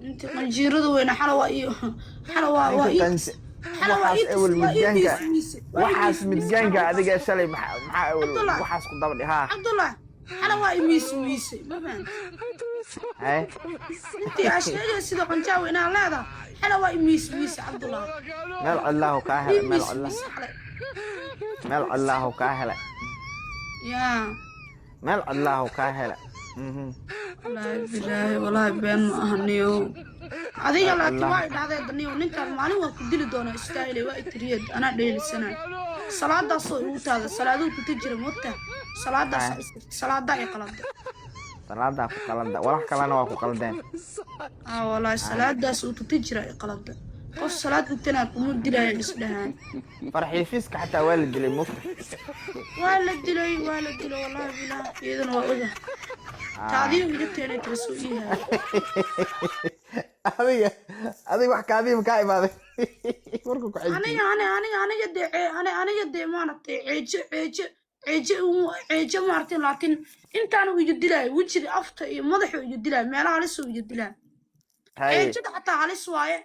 Inta qanjiirada weyna xala waa iyo xala waa Ninka ii xala waa waxaas ii ewel waa ii midgaanka miismiise, waa ii waxaas miismiise. Midgaanka adiga shalay maxaa ewel Cabdullah. waxaas ku daba dhihaa? Cabdullah, xala waa ii miismiise, ma fahamtay? Haye. Intii aa sheegay sida qanjaa weynaa leedahay, xala waa ii miismiise, Cabdullah. Meel cidlaahu kaa ii helay, meel cidla miismiise xalay. Meel cidlaahu kaa helay. Yaa. Meel cidlaahu kaa helay. Wallaahi bilaahi, wallaahi been ma aha niyo adiga, laakiin Allah. waa i dhacday daniyo. Ninkaan maalin waa ku dili doonaa istaahile, waa i tiriyed anaa dheelisanay. Salaadaasoo igu taada, salaaduu kuta jira moogta, salaadaas salaadaa i qalada. Salaadaa ku qalada, walax kalena waa ku qaldeen. Aa wallaahi, salaadaas uu tuta jira i qalada. Qof salaad tutanaa kuma dilaayan isdhahaan. Farxiifiska xataa waa la dilay, mogta? Waa la dilay, waa la dilay, wallaahi bilaahi. Iyadana waa oga taadiyo iga teenay tira soo ii haay. Adiga wax kaadiima kaa imaaday markuu ku xijiyey? Aniga dee aniga dee maaragtay, ceejo maaragtay, laakiin intaanu iga dilaayo wejiga, afka iyo madaxu iga dilaayo, meelaha halis uu iga dilaayo. Haye. Ceejada xataa halis waaye.